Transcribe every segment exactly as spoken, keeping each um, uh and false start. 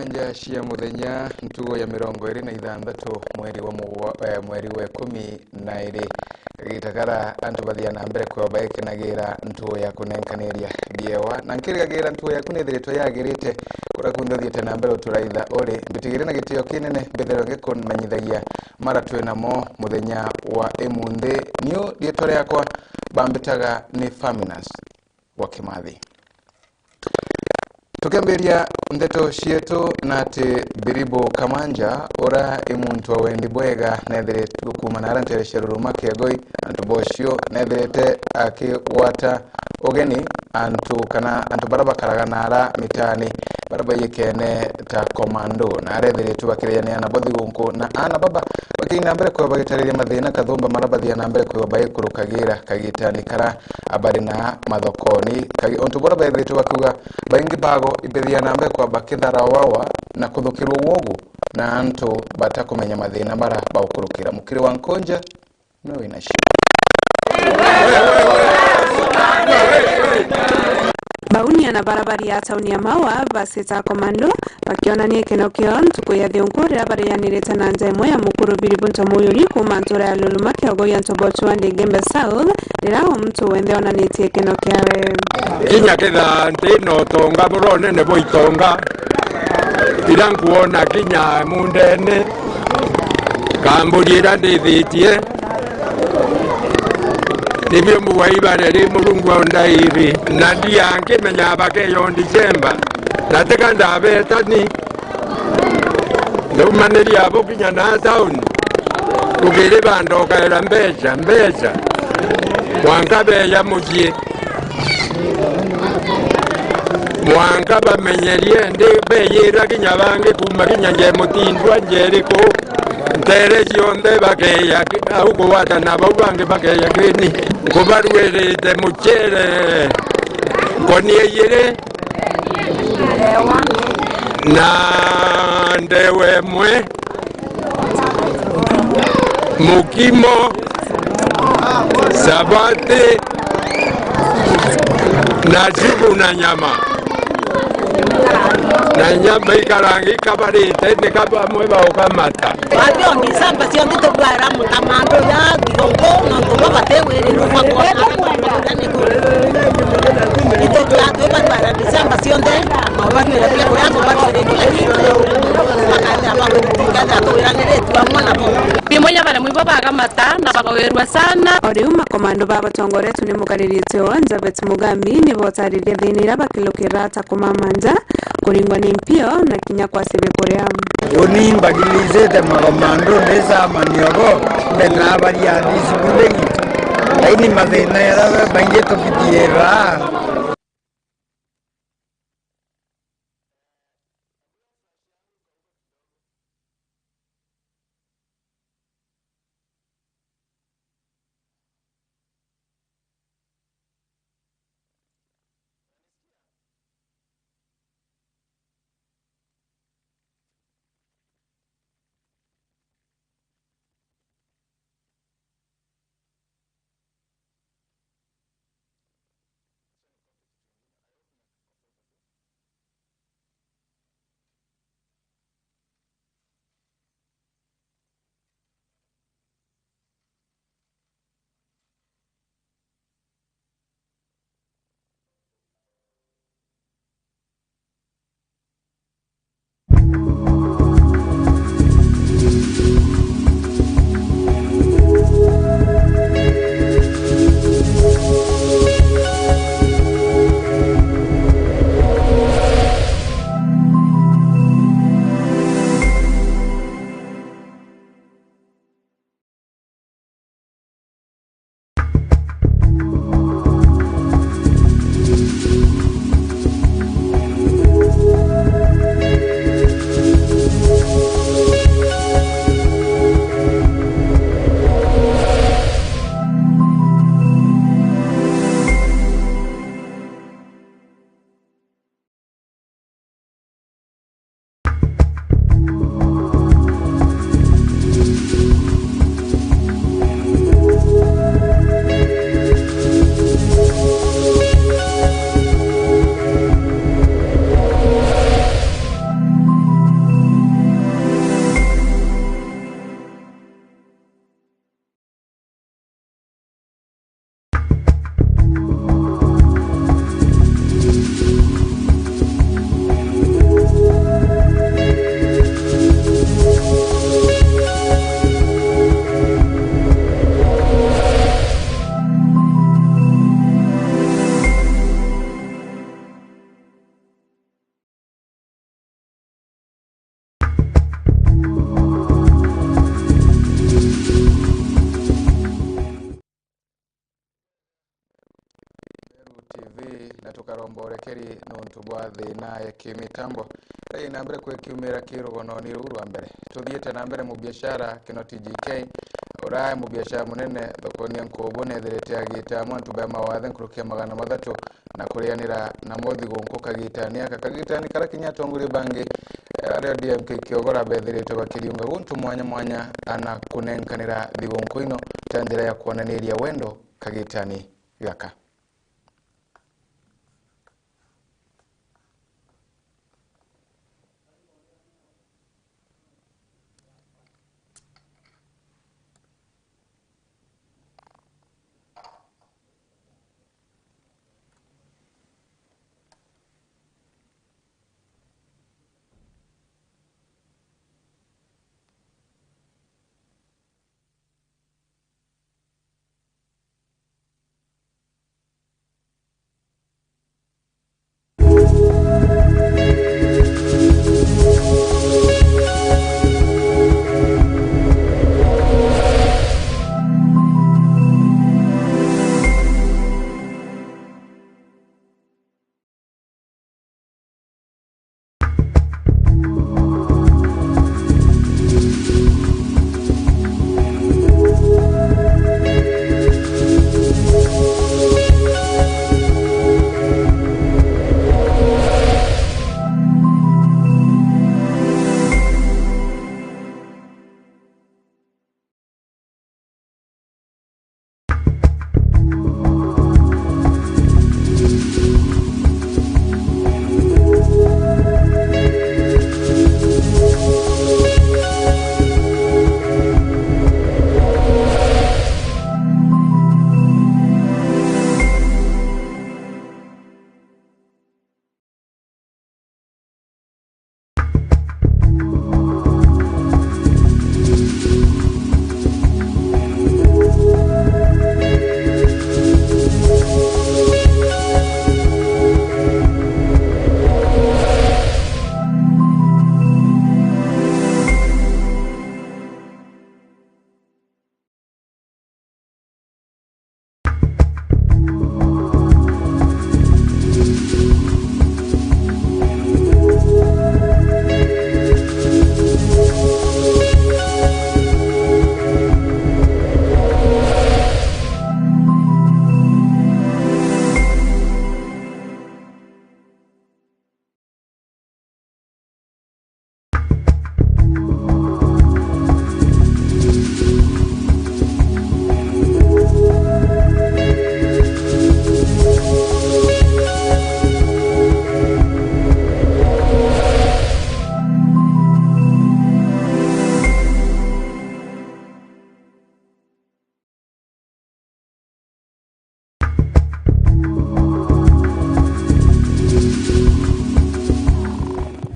Nja cia muthenya, ntugo ya mirongo iri na ithanthatu, mweri wa mugwa-, eh, mweri wa ikumi na iri. Kagita kara antu bathia na mbere kweba baikinagira ntugo ya kunenkaniria biewa, na nkirigagira ntugo yaku nithiritwe yagirite, kuria kunthe uthiite na mbere uturaitha uri. Mbitigire na gitio kinene, mbithirwe ngikumenyithagia mara twi namo muthenya wa imunthi. Niu riitwa riakwa bambitaga ni Faminas wa Kimathi. Tukiambiria ndeto cietu, na ati Biribu Kamanja, ura i muntu wa wendi bwega, nethirite gukuma na ara ntere cia Ruruma Kiagoi, antu bocio nethirite akigwata ugeni antu kana antu bara bakaraga na ara mitaani, bara baiyikene ta komando, na arethiritwe bakirejania nabo thigunku, na ana baba bakiina mbere kwa bagitariria mathina kathumba mara bathia na mbere kwa baikurukagira kagitani kara abari na mathokoni. Kagi-, untu bura bethiritwe bakiuga, baingi bago ibethia na mbere kwa bakitharawawa na kuthukirwa wogu na antu batakumenya mathina mara baukurukira. Mukiri wa Nkonja no wina cio. Bauni ana bara bari a tauni ya Maua basita komando bakionania ikeno kiao ntuku ya thiunku riria barianirite na nja imwe ya mukuru Biribu Ntomuyuri kuuma ntura ya Luluma Kiogoi ya Ntobochu wa Ndigembe South, riria o muntu wenthe onanitie ikeno kiawe. Kinya ketha nti na utonga bura unene bwa itonga, ira nkuona kinya mundene, kamburi ira ndithitie, nibio mbugwa ibare ri Murungu aundairi, na ndia nkimenya bakeyo December, na tika ndabetani. Ndaumaniria abo kinya na tauni, rugiri bandokaira mbeca, mbeca, mwanka beya mucii. Mwanka bamenyerie, ndi beyira kinya bangi kuuma kinya nje Mutindwa, nje iriku, ntere cionthe bakeya ki-, au kugwatana bau bangi bakeya kini. Nkubaruirite mucere nkoni ijiri na ndewa imwe, mukimo, sabati, na cubu na nyama. Na nyama ikarangi ikabarite, ni ka bamwe baukamata. Wathi o December cionthe tubwara mutamandu ya thigongo, nontu bo bati wiriro bwa kwona. Itwe twatwi batwara December cionthe, mabatwire bia kuria, tubatwire bia kuria, bakethira bagwithikethira twiraniritie amwe nabo. Bimwe ja baremwe bo bagamata na bagawirua sana. O riu makomando babatongoretwe ni mukariri wa Javeth Mugambi ni botaririe thina iria bakilukira ta kumama nja, kuringwa ni mpio na kinya kwacibia kuria. Uni mbagilizite makomando ndi camanio bo, mbetaa baria discipline, laini mathina jaria baingi tukithiira. keri nontu bwa thina ya kimitambo. Rai na mbere kwekiumira ki rugononi ruu rwa mbere. Tuthiite na mbere, mubiashara Kinoti G K, uria e mubiashara munene thokoni ya Nkubu, nethirite agita mwantu ba mawathe nkuruki ya magana mathatu na kurianira namo thigunku kagitani aka. Kagitani karia kinya atongoria bangi, eh, aria D M K Kiogora bethirite bakiriunga guntu mwanya mwanya ana kunenkanira thigunku ino ta njira ya kwonaniria wendo kagitani gaka.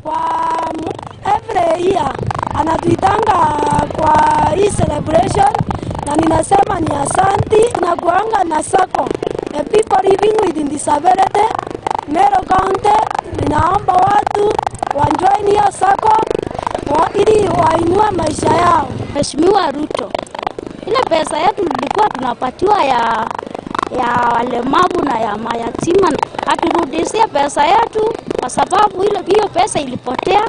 Kwa mu-, every year anatuitanga kwa hii celebration, na ninasema ni asanti. Tunakuanga na sacco, the people living with disability, Meru County. Ninaomba watu wajoin hiyo sacco wa-, ili wainue maisha yao. Mheshimiwa Ruto, ile pesa yetu tulikuwa tunapatiwa ya, ya walemavu na ya mayatima, aturudishie pesa yetu, kwa sababu ile, hiyo pesa ilipotea,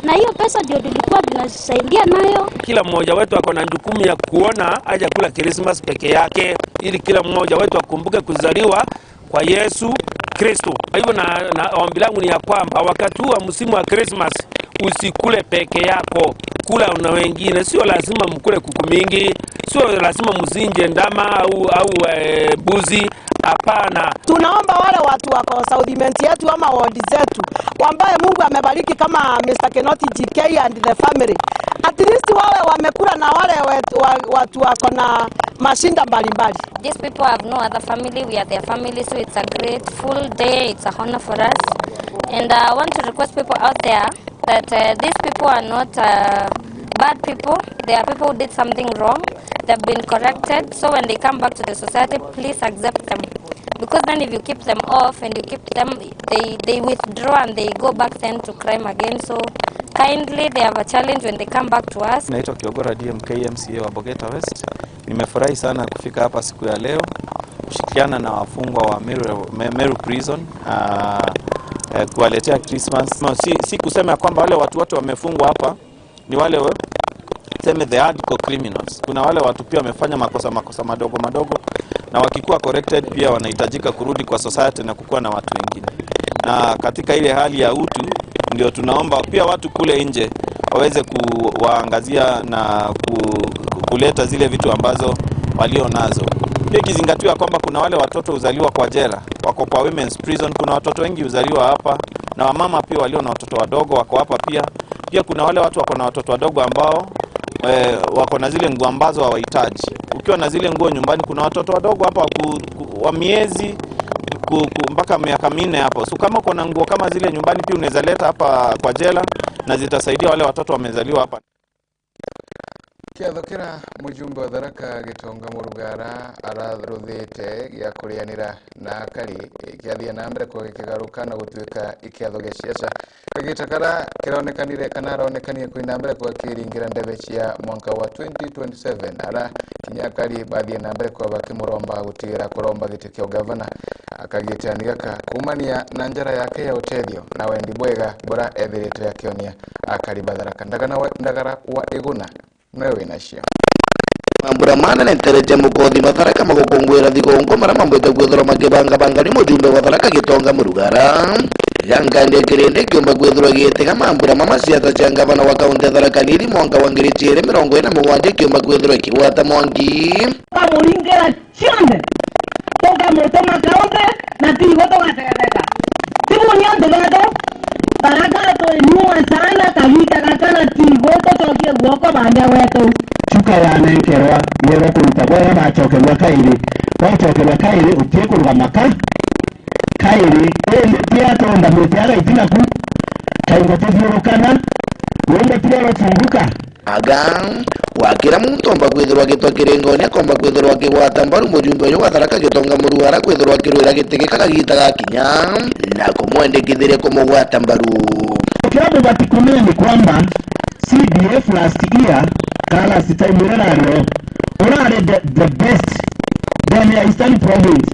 na hiyo pesa ndio tulikuwa tunajisaidia nayo. Kila mmoja wetu ako na jukumu ya kuona hajakula Christmas peke yake, ili kila mmoja wetu akumbuke kuzaliwa kwa Yesu Kristo. Kwa hivyo na, na ombi langu ni ya kwamba wakati huu wa msimu wa Christmas usikule peke yako, kula na wengine. Sio lazima mkule kuku mingi, sio lazima mzinje ndama au, au, eh, mbuzi. Hapana. Tunaomba wale watu wako South Imenti yetu ama ward zetu, ambaye Mungu amebariki kama Mister Kinoti G K and the family, at least wawe wamekula na wale wet-, wa-, watu wako na mashinda mbalimbali. These people have no other family, we are their family, so it's a grateful day, it's a honor for us. And, uh, I want to request people out there that, uh, these people are not, uh, bad people, they are people who did something wrong, they've been corrected, so when they come back to the society, please accept them. Because then if you keep them off and you keep them, they, they withdraw and they go back then to crime again. So kindly, they have a challenge when they come back to us. Naitwa Kiogora D M K, M C A wa Bogeta West. Nimefurahi sana kufika hapa siku ya leo. kushirikiana na wafungwa wa Meru, Me-, Meru Prison, ah, eh, kuwaletea Christmas. No, si, si kusema ya kwamba wale watu wote wamefungwa hapa ni wale we-, tuseme the hardcore criminals. Kuna wale watu pia wamefanya makosa, makosa madogo madogo, na wakikuwa corrected pia wanahitajika kurudi kwa society na kukuwa na watu wengine. Na katika ile hali ya utu, ndio tunaomba pia watu kule nje waweze kuwaangazia na ku-, kuleta zile vitu ambazo walio nazo. Pia ikizingatiwa kwamba kuna wale watoto huzaliwa kwa jela, wako kwa women's prison, kuna watoto wengi huzaliwa hapa, na wamama pia walio na watoto wadogo wako hapa pia. Pia kuna wale watu wako na watoto wadogo ambao, eh, wako na zile nguo ambazo hawahitaji. Ukiwa na zile nguo nyumbani, kuna watoto wadogo hapa ku-, ku-, wa miezi ku-, ku-, mpaka miaka minne hapo. So kama uko na nguo kama zile nyumbani, pia unaweza leta hapa kwa jela na zitasaidia wale watoto wamezaliwa hapa. Kiatho kira mujumbe wa Tharaka Gitonga Murugara araruthite gia kurianira na akari, kiathia na mbere kwa gikigaruka na gutuika ikiatho gia siasa. Kagita kara kiraonekanire kana aronekanire kwina mbere kwa kiringira ndebe cia mwanka wa twenty twenty-seven, ara kinya akari bathie na mbere kwa bakimuromba gutigira kuromba giti kia ugavana. Akagitani gaka kumania na njara yake ya utethio na wendi bwega bura ethirite akionia akari ba Tharaka. Ndagana wa, ndagara wa Iguna, noe wina cio. Mambura manene ntere cia mukothi Matharaka magukungwira thigongo mara mambwite kwithirwa makibangabanga ni mujumbe wa Tharaka Gitonga Murugara. Gangandi kirindi kiumba kwithirwa gitega mambura mama siasa cia ngavana wa kaunti ya Tharaka Nithi mwanka wa ngiri ciiri mirongo iri na mugwanja kiumba kwithirwa ikigwata mwanki. Bamuringira cionthe, tukamutuma kaunti na tigo tugategetheka. Tibuni antu betu, Tharaka twi nyuma sana, kagita gaka na tigo tucokie guoko banja gwetu. Chuka yanenkerwa yerwa kuruta bwega, bacokerwa kairi, bacokerwa kairi, utie kurugama ka kairi, indi tia tonda muti agaitina ku, kaingo tuthiurukana, wende tia rotunguka. Aga, wa kira muntu omba kwithirwa agitwa kiringoni, akomba kwithirwa akigwata mbaru mujumbe uyu wa Tharaka Gitonga Murugara kwithirwa akirwira giti gika kagita gakinya, na kumwendekithiria kumugwata mbaru. Kira mubati kumenya ni kwamba C D F last year, ka last time iria rari o, urari the, the best ndene ya Eastern Province.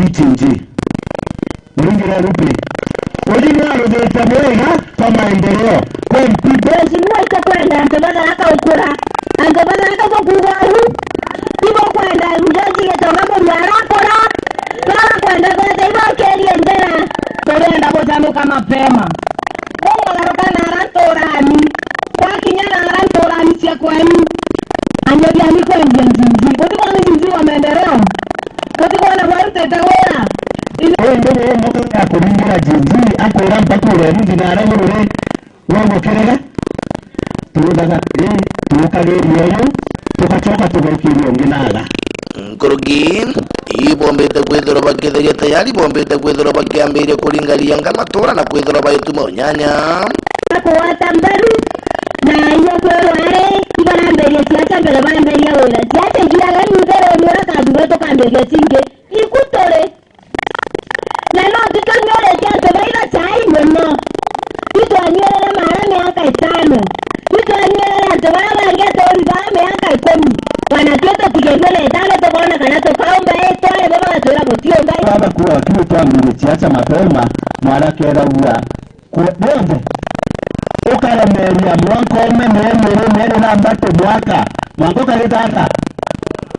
Ichi nji. Muringire rupe. Uji ni aruthite bwega kwa maendeleo. Kwa M P. Mheshimiwa, iko kwenda antu ba Tharaka ukura. Antu ba Tharaka iko kuuga uu. Ibo kwenda Njoji Gitonga Murugara akura. Turakwenda kwenda ibo kerie njira. Turenda gujanuka mapema. Umutharuka na ara nturani. Twakinya na ara nturani cia kwenyu. Anyobiani kwendia njinji. Guti kwona njinji wa maendeleo. Guti kwona bwarutite wira. Indi uyu ndugu uyu muka ya kuringira njinji, akwira mpaka uremu nthina aria iguru ri, wongo kirega. Turudaga atiri, tukagiria uyu, tugacoka tugaukiria ungi na aga. Nkuruki, ibombite kwithirwa bakithege tayari, bombite kwithirwa bakiambiria kuringaria nga matura na kwithirwa baituma unyanya. Kugwata mbaru, na iyo kwirwa ari, ibarambiria ciaca mbere barambiria wira. Ciaca ithiraga, ninthe runi uria kathugwe tukambiria cingi. Iku turi. Na no titunyuuritie antu baitha chai mono. Itwanyuurire maara miaka itano. Itwanyuurire antu baria bangi atuuri baa miaka ikumi. Bana twi tutigirue na itano tukoona kana tukaumba ii twari bo bagatwira butiumba. Baba kuwa kiu twambiritie acha mapema, mwana kethagua ku-, bonthe. Ukaremeria mwanka ume, mieri iri, mieri na mbatu, mwaka, mwanka ukagitata.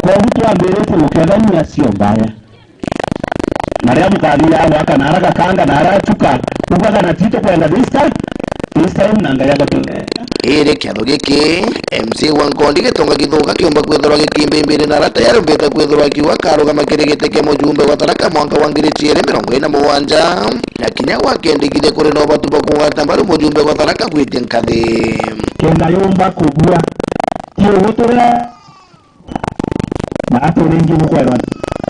Kwogu twambiritie gukethania cio mbaya. Na riria mukathia gwaka na ara gakanga na ara chuka, ugaga na tito kwenda this time, this time na Ngai agatwe. Iri kiatho giki, M C A wa Nkondi Gitonga Githuka kiumba kwithirwa gikimbimbiri na ara tayari umbite kwithirwa akiuga akarugama kiri giti kia mujumbe wa Tharaka mwanka wa ngiri ciiri mirongo iri na mugwanja. Na kinya gwakendekithia kuri na ubatu bwa kugwata mbaru mujumbe wa Tharaka gwitia nkathi. Kenda yumba kugua, ti ugu turia Na aturi ingi bukwerwa,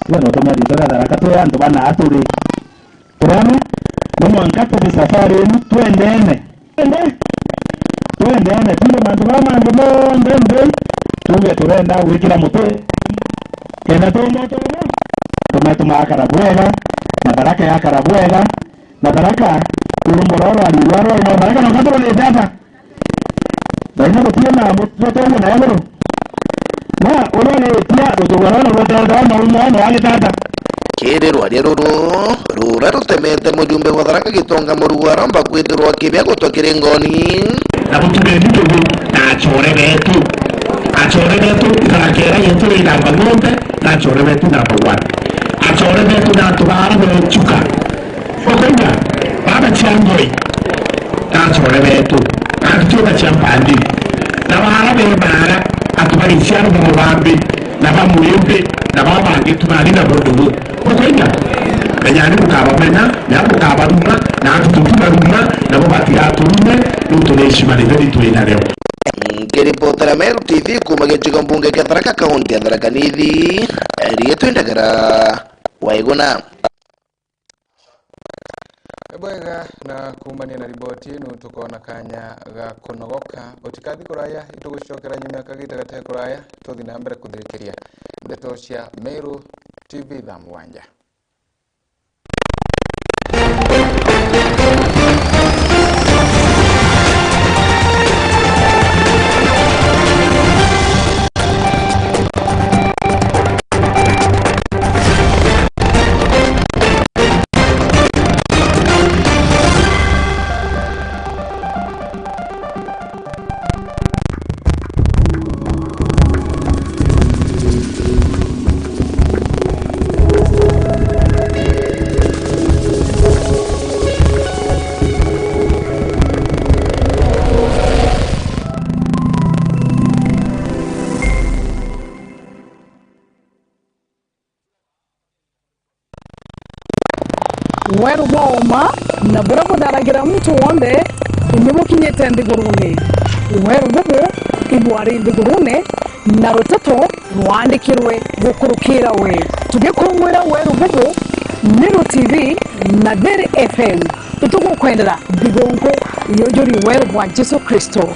tiga no tumwe ritwa ria Tharaka, twi antu bana aturi. Turona? No mwanka tuthi safari inu twendene. Twende. Twendene. Tuge mantu baa mangi monthe nthi, tuge turenda gwikira muti. Kenda tumba tuge, tume tumakara bwega, na Tharaka yakara bwega, na Tharaka, urumbo rwa rwari rwa rwari rwa Tharaka, na ukathuranite ata? Ngai na gutie na mutotoria na iguru. Na uria ni tia rutuga rwa na rutenda na umo na agitata. Iri rwaria ruru, ruria rutemete mujumbe wa Tharaka Gitonga Murugu aromba kwithirwa kibia gutwa kiri ngoni. Na butugeni tubu na achore betu. Achore betu, Tharaka ira yetu ri namba ng'ombe, na achore betu namba one. Achore betu na antu bara bechuka. Ukaigua? Baba Chiangoi, na achore betu, na antu tuba chia mpandi, na bara be bara, antu bari ciaro ba Mubambi, na ba Mwimbi, na baba bangi tunani na bundu bu. Ukaigua? Menyani bukabamenya, na bukabaruma, na antu tutibaruma, nabo batigaturume, nuntu ni icima rithe ritwina rio. Nkiripotera Meru T V kuuma gicigo mbunge kia Tharaka, kaunti ya Tharaka Nithi, riitwa Ndagara Waiguna. Bwega, na kuumania na riboti inu, tukoona kanya ga kunogoka. Utikathi kuraya, itugucokera nyuma ya kagita gate kuraya, tuthi na mbere kuthirikiria ndeto cia Meru T V thaa mugwanja. Weru bwa uma na buria butharagira muntu wonthe ni bukinyite nthigurune. Weru bubu ibwari nthigurune, na ruteto rwandikirwe gukurukira we. Tugikungwira weru bubu, Meru T V na Thiri F M. Itugukwendera thigunku yujuri weru bwa Jesu Kristo.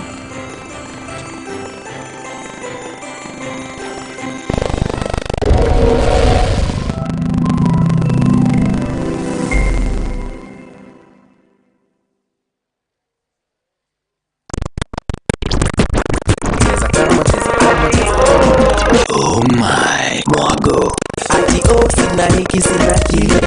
Oh my, mwago. Ati oh, sina hiki, sina kile.